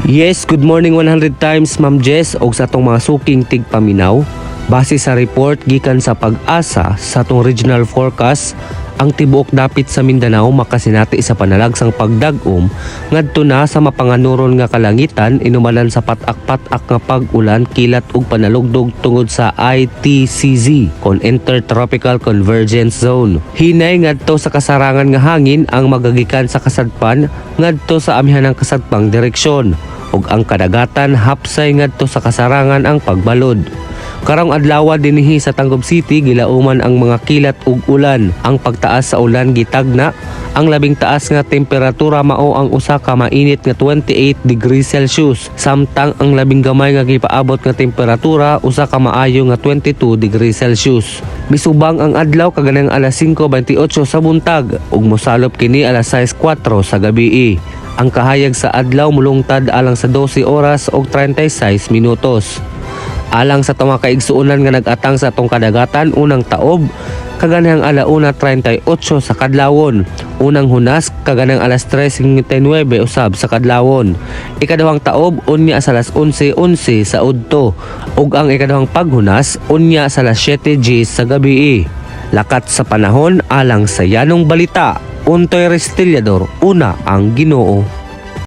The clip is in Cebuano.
Yes, good morning 100 times, Ma'am Jess, og sa atong mga suking tigpaminaw. Base sa report gikan sa PAGASA sa atong regional forecast, ang tibuok dapit sa Mindanao makasinati sa panalagsang pagdag-om ngadto na sa mapanganuron nga kalangitan inumalan sa patak-patak nga pag-ulan, kilat ug panalugdog tungod sa ITCZ kon Intertropical Convergence Zone. Hinay ngadto sa kasarangan nga hangin ang magagikan sa kasadpan ngadto sa amihanang kasadpang direksyon ug ang kadagatan hapsay ngadto sa kasarangan ang pagbalod. Karong adlaw dinhi sa Tangub City, gilauman ang mga kilat ug ulan. Ang pagtaas sa ulan gitagna. Ang labing taas nga temperatura mao ang usa ka mainit nga 28 degrees Celsius, samtang ang labing gamay nga gipaabot nga temperatura usa ka maayo nga 22 degrees Celsius. Misubang ang adlaw kaganang alas 5:28 sa buntag ug mosalop kini alas 6:04 sa gabii. Ang kahayag sa adlaw mulungtad alang sa 12 oras ug 36 minutos. Alang sa atong mga kaigsuonan nga nag-atang sa atong kadagatan, unang taob kaganang alauna 38 sa kadlawon. Unang hunas kaganang alas 3:59 usab sa kadlawon. Ikaduhang taob unya sa alas 11:11 sa udto ug ang ikaduhang paghunas unya sa alas 7:10 sa gabii. Lakat sa panahon alang sa Yanong Balita. Untoy Restillador, una ang Ginoo.